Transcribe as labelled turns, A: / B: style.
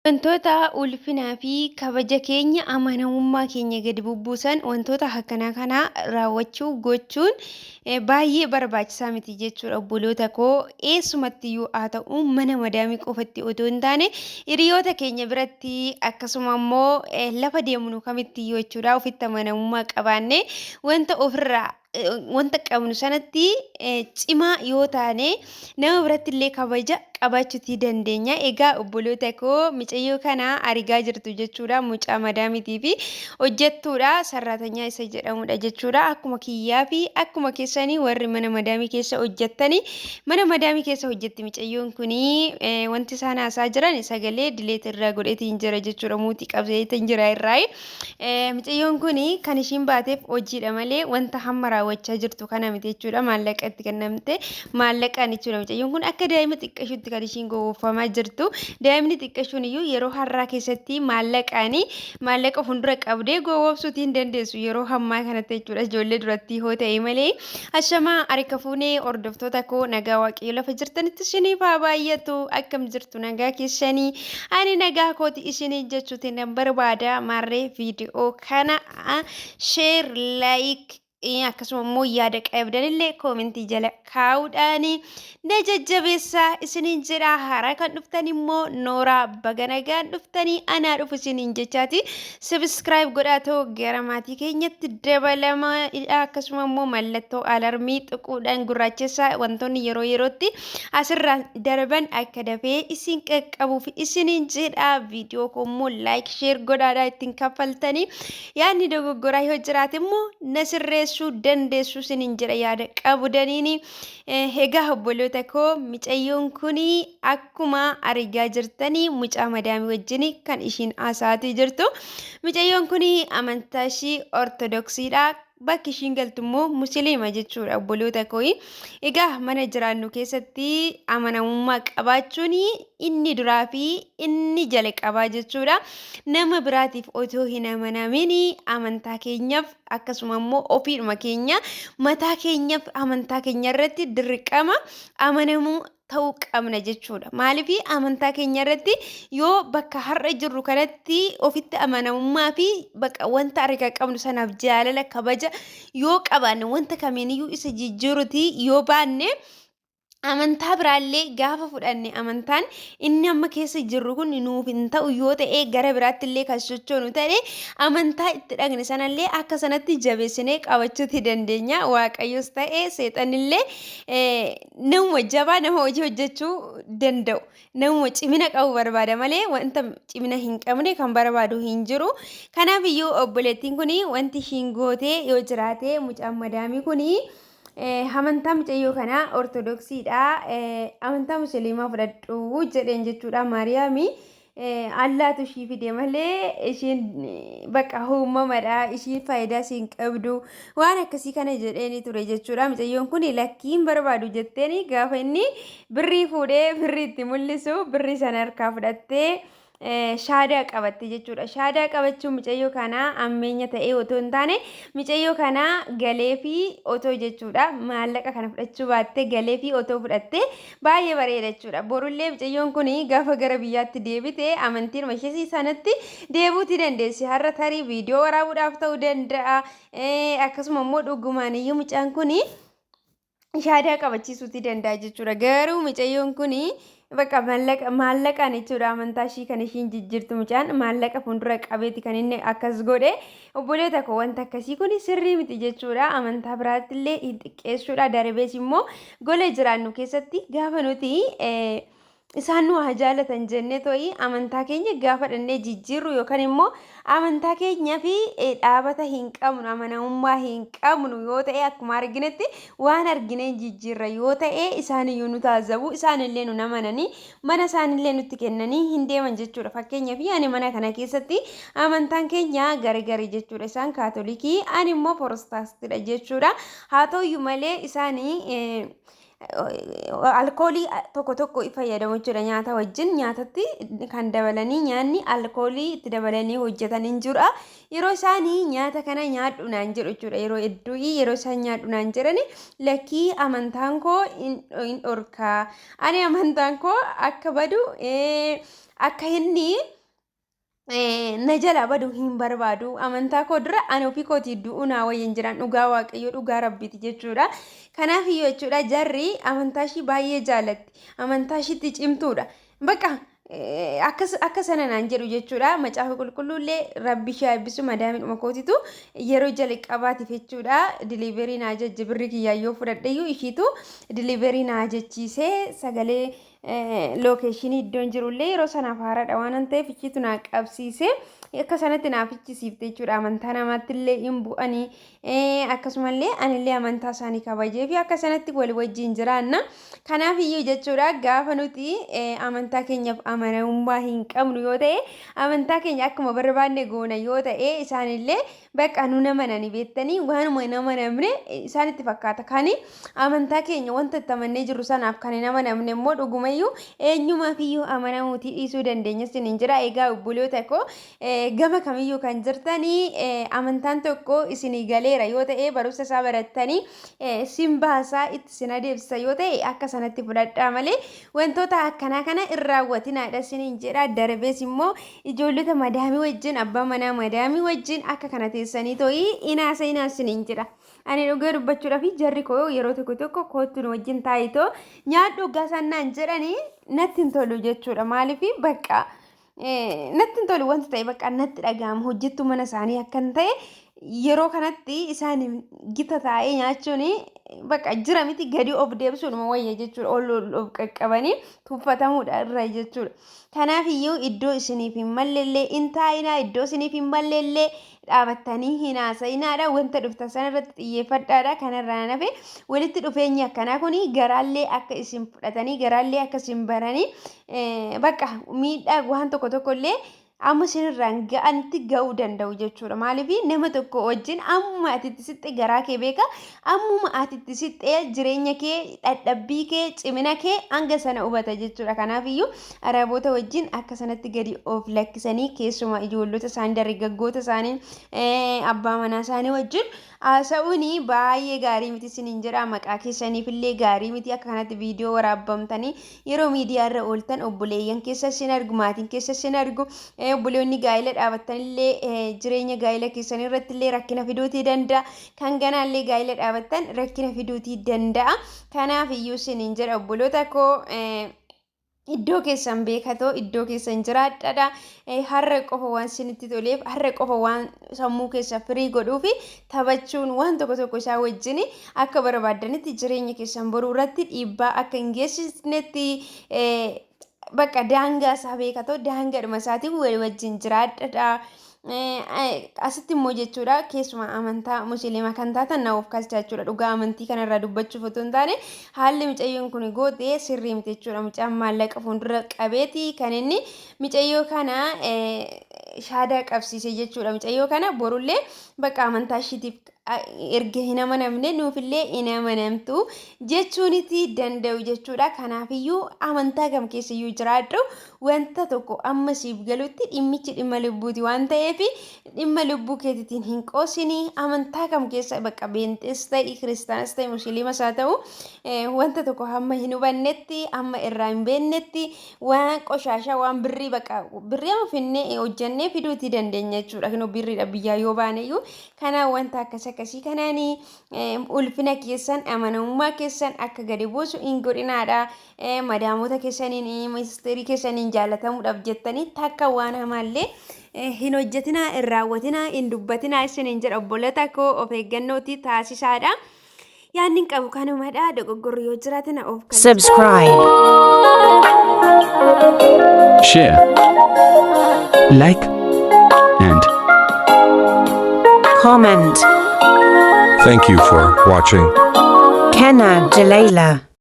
A: Wantoota ulfinaa fi kabaja keenya amanamummaa keenya gadi bubbuusan wantoota akkanaa kana raawwachuu gochuun baay'ee barbaachisaa miti jechuudha obboloota koo. Eessumattiyyuu haa ta'u mana madaamii qofatti otoo hin taane hiriyoota keenya biratti akkasuma immoo lafa deemnu kamittiyyuu jechuudha ofitti amanamummaa qabaannee wanta ofirraa wanta qabnu sanatti cimaa yoo taane nama biratti illee kabaja qabaachuutii dandeenya. Egaa obboloota koo micayyoo kana argaa jirtu jechuudha. Mucaa madaamitii fi hojjettuudha. Sarraatanyaa isa jedhamudha jechuudha. Akkuma kiyyaa fi akkuma keessanii warri mana madaamii keessa hojjettanii mana madaamii keessa hojjetti micayyoon kuni wanti isaan haasaa jiran sagalee dileet irraa godheetiin jira jechuudha. Muutii qabseetiin jira irraa. Micayyoon kun kan ishiin baateef hojiidha malee wanta hamma raawwachaa jirtu kana miti jechuudha. Maallaqa itti kennamte maallaqaan jechuudha. Micayyoon kun akka daa'ima xiqqashuutti kan ishiin gowwoomfamaa jirtu. Daa'imni xiqqashuun iyyuu yeroo har'aa keessatti maallaqaan maallaqa fuuldura qabdee gowwoomsuutii hin dandeessu yeroo hammaa kanatti jechuudha. Ijoollee duratti hoo ta'e malee. Ashamaa harka fuunee hordoftoota koo nagaa waaqayyo lafa jirtanitti isiniif haa baay'atu. Akkam jirtu nagaa keessanii? Ani nagaa kooti isiniin jechuutiin nan barbaada. Maarree viidiyoo kana sheer laayik akkasuma immoo yaada qabdanillee koomentii jala kaa'uudhaan na jajjabeessaa isiniin jedha. Haaraa kan dhuftan immoo nooraa baga nagaan dhuftanii anaa dhufu isiniin jechaati. Sabiskiraayib godhaa ta'u gara maatii keenyatti dabalama akkasuma immoo mallattoo alarmii tuquudhaan gurraachessaa wantoonni yeroo yerootti asirraan darban akka dafee isin qaqqabuuf isiniin jedha. Viidiyoo koo immoo laayik sheer godhaadhaa ittiin kaffaltanii yaadni dogoggoraa yoo jiraate immoo na sirreessuu dandeessu isiniin jedha yaada qabdaniini. Egaa obboloota koo micayyoon kun akkuma argaa jirtanii mucaa madaamii wajjin kan ishiin haasa'aatii jirtu. Micayyoon kun amantaa ishii ortodoksiidha. Bakki ishiin galtu immoo musliima jechuudha obboloota koo. Egaa mana jiraannu keessatti amanamummaa qabaachuun inni duraa fi inni jalqabaa jechuudha. Nama biraatiif otoo hin amanamin amantaa keenyaaf akkasuma immoo ofiidhuma keenya mataa keenyaaf amantaa keenya irratti dirqama amanamuu ta'uu qabna jechuudha. Maaliif amantaa keenya irratti yoo bakka har'a jirru kanatti ofitti amanamummaa fi bakka wanta argaa qabnu sanaaf jaalala kabaja yoo qabaanne wanta kamiiniyyuu isa jijjiiruti yoo baanne amantaa biraallee gaafa fudhanne amantaan inni amma keessa jirru kun nuuf hin ta'u yoo ta'e gara biraatti illee kan sochoonu ta'e amantaa itti dhaqne sanallee akka sanatti jabeessinee qabachuuti dandeenya. Waaqayyos ta'e seexanillee namuma jabaa nama hojii hojjechuu danda'u namuma cimina qabu barbaada malee wanta cimina hin qabne kan barbaadu hin jiru. Kanaaf iyyuu obboleettiin kun wanti ishiin gootee yoo jiraate mucaan madaamii kun amantaa mucayyoo kanaa ortodoksiidha. Amantaa musliimaa fudhadhu jedheen jechuudha Maariyaami. Allaatu ishii fide malee ishiin bakka uumamadha. Ishiin faayidaa isiin qabdu waan akkasii kana jedheeni ture jechuudha. Mucayyoon kun lakkiin barbaadu jetteeni gaafa inni birrii fuudhee birrii itti mul'isu birrii sana harkaa fudhattee shaadaa qabatte jechuudha. Shaadaa qabachuun mucayyoo kanaa ammeenya ta'ee otoo hin taane mucayyoo kanaa galee fi otoo jechuudha. Maallaqa kana fudhachuu baattee galee fi otoo fudhattee baay'ee bareeda jechuudha. Borullee mucayyoon kun gaafa gara biyyaatti deebite amantiin ishee sanatti deebuutii dandeessi. Har'a tarii viidiyoo waraabuudhaaf ta'uu danda'a. Akkasuma immoo dhugumaan iyyuu mucaan kun shaadaa qabachiisuutii danda'a jechuudha. Garuu mucayyoon kun bakka maallaqaan jechuudha amantaa ishii kan ishiin jijjiirtu mucaan maallaqa fuuldura qabeeti kan inni akkas godhe. Obboleeta koo wanta akkasii kun sirrii miti jechuudha. Amantaa biraatti illee hin xiqqeessuudha. Darbees immoo gola jiraannu keessatti gaafa nuti isaan nu haa jaalatan jennee to'i amantaa keenya gaafa dhannee jijjiirru yookaan immoo amantaa keenya fi dhaabata hin qabnu amanamummaa hin qabnu yoo ta'e akkuma arginetti waan argineen jijjiirra yoo ta'e isaaniyyuu nu taazzabu isaanillee nu amananii mana isaanillee nutti kennanii hin deeman jechuudha. Fakkeenyaaf ani mana kana keessatti amantaan keenya gargari jechuudha. Isaan kaatolikii ani immoo pirootestaantidha jechuudha. Haa ta'uyyuu malee isaanii alkoolii tokko tokko fayyadamu jechuudha nyaata wajjin nyaatatti kan dabalanii nyaanni alkoolii itti dabalanii hojjetan hin jira. Yeroo isaanii nyaata kana nyaadhu naan jedhu jechuudha. Yeroo hedduu yeroo isaan nyaadhu naan jedhani lakkii amantaan koo hin dhorkaa. Ani amantaan koo akka badu Akka inni na jalaa badu hin barbaadu. Amantaa koo dura ani ofii kootii du'uu naa wayyan jiraan, dhugaa Waaqayyo, dhugaa Rabbiiti jechuudha. Kanaaf iyyuu jechuudha, jarri amantaa ishii baay'ee jaalatti. Amantaa ishiitti cimtuudha. Bakka akka sana naan jedhu jechuudha. Macaafa Qulqulluullee Rabbi ishee eebbisu, madaamiidhuma kootitu yeroo jalqabaatiif jechuudha. Delivery naa jajje, birri kiyyaa yoo fudhadheyyuu ishiitu delivery naa jechiisee, sagalee location iddoon jirullee yeroo sanaaf haaraadha waan ta'eef ishiitu naa qabsiisee, akka sanatti naaf fichisiifte jechuudha. Amantaa namaatti illee hin bu'anii, akkasumallee anillee amantaa isaanii kabajee fi akka sanatti walii wajjin jiraanna. Kanaaf iyyuu jechuudha, gaafa nuti amantaa keenyaaf amanamummaa hin qabnu yoo ta'e, amantaa keenya akkuma barbaanne goona yoo ta'e, isaanillee bakka nu namananii beektanii waanuma hin amanamne isaanitti fakkaata. Kani amantaa keenya wanta itti amannee jirru sanaaf kan hin amanamne immoo dhugumayyuu eenyumaaf iyyuu amanamuutii dhiisuu dandeenya isiniin jira. Egaa obboloota koo, gama kamiyyuu kan jirtanii, amantaan tokko isinii galeera yoo ta'e, barumsa isaa barattanii sin baasaa itti sin adeemsisa yoo ta'e, akka sanatti fudhadhaa malee wantoota akkanaa kana hin raawwatinaadha isiniin jedha. Darbees immoo ijoollota madaamii wajjin, abbaa manaa madaamii wajjin akka kana teessanii too'ii inaasa inaasiniin jedha. Ani dhugaa dubbachuudhaaf jarri koo yeroo tokko tokko "Kootu, nu wajjin taa'itoo nyaadhu" gasannaan jedhanii natti hin tolu jechuudha. Maaliif? Bakka natti hin tolu wanta ta'e, bakka natti dhaga'ama hojjettuu mana isaanii akkan ta'e. Yeroo kanatti isaan gita taa'ee nyaachuun bakka jira miti, gadi of deebisuun wayya jechuudha. Ol ol of qaqqabanii tuffatamuudha irra jechuudha. Kanaaf iyyuu iddoo isiniif hin malleellee hin taa'inaa, iddoo isiniif hin malleellee dhaabattanii hin haasa'inaadha. Wanta dhuftan sana irratti xiyyeeffadhaadha. Kanarraa nafe walitti dhufeenyi akkanaa kun garaallee akka isin fudhatanii, garaallee akka isin baranii, bakka miidhaa waan tokko tokko illee amma isinirraan ga'anitti ga'uu danda'u jechuudha. Maaliif? Nama tokko wajjin ammuma ati itti siqxe garaa kee beeka. Ammuma ati itti siqxee jireenya kee, dadhabbii kee, cimina kee hanga sana hubata jechuudha. Kanaaf iyyuu Araboota wajjin akka sanatti gadi of lakkisanii, keessumaa ijoollota isaanii, dargaggoota isaanii, abbaa manaa isaanii wajjin haasa'uun baay'ee gaarii miti isiniin jedha. Maqaa keessaniif illee gaarii miti. Akka kanatti viidiyoo waraabamtanii yeroo miidiyaa irra ooltan obboleeyyan keessa isin argu, maatiin keessa isin argu, obboleewwanni gaa'ela dhaabattanillee jireenya gaa'ela keessanii irratti illee rakkina fiduutii danda'a. Kan ganaallee gaa'ela dhaabattan rakkina fiduutii danda'a. Kanaaf iyyuu isiniin jedha, obboloota koo, iddoo keessan beekatoo iddoo keessan jiraadhaadha. Har'a qofa waan isinitti toleef, har'a qofa waan sammuu keessa firii godhuufi taphachuun waan tokko tokko isaa wajjin akka barbaadanitti jireenya keessan boruu irratti dhiibbaa akka hin geessisnetti, bakka daangaa isaa beekatoo daangaadhuma isaatiin walii wajjin jiraadhaadha. Asitti immoo jechuudha, keessumaa amantaa Musliimaa kan taatan na of kalchaa jechuudha. Dhugaa amantii kanarraa dubbachuuf otoo hin taane, haalli mucayyoon kun goote sirrii miti jechuudha. Mucaan maallaqa fuuldura qabeeti kan inni mucayyoo kana shaadaa qabsiise jechuudha. Mucayyoo kana borullee bakka amantaa ishiitiif erga hin amanamne, nuufillee hin amanamtu jechuuniti danda'u jechuudha. Kanaafiyyuu amantaa kam keessayyuu jiraadhu, wanta tokko amma siif galutti dhimmichi dhimma lubbuuti waan ta'eef dhimma lubbuu keetiitiin hin qoosinii. Amantaa kam keessa bakka beenxees ta'e, Kiristaanas ta'e, Musliimas haa ta'u, wanta tokko hamma hin hubannetti, hamma irraa hin beeknetti, waan qoshaashaa, waan birrii, bakka birrii amma finnee hojjannee fiduutii dandeenya jechuudha. Kinoo birriidha biyyaa yoo baaneyyuu. Kanaaf wanta akkas akkasii kanaanii ulfina keessan, amanamummaa keessan akka gadi buusu hin godhinaadha. Madaamota keessaniin, ministeerii keessaniin jaallatamuudhaaf jettanii takka waan hamaallee hin hojjetinaa, hin raawwatinaa, hin dubbatinaa isiniin jedha. Obbolota koo, of eeggannootii taasisaadha. Yaadni hin qabu kanumadha. Dogoggorri yoo jiraate na of
B: Subscribe.
C: Share,
D: Like
C: and
B: Comment.
E: Thank you for watching.
B: Kenna Jalala.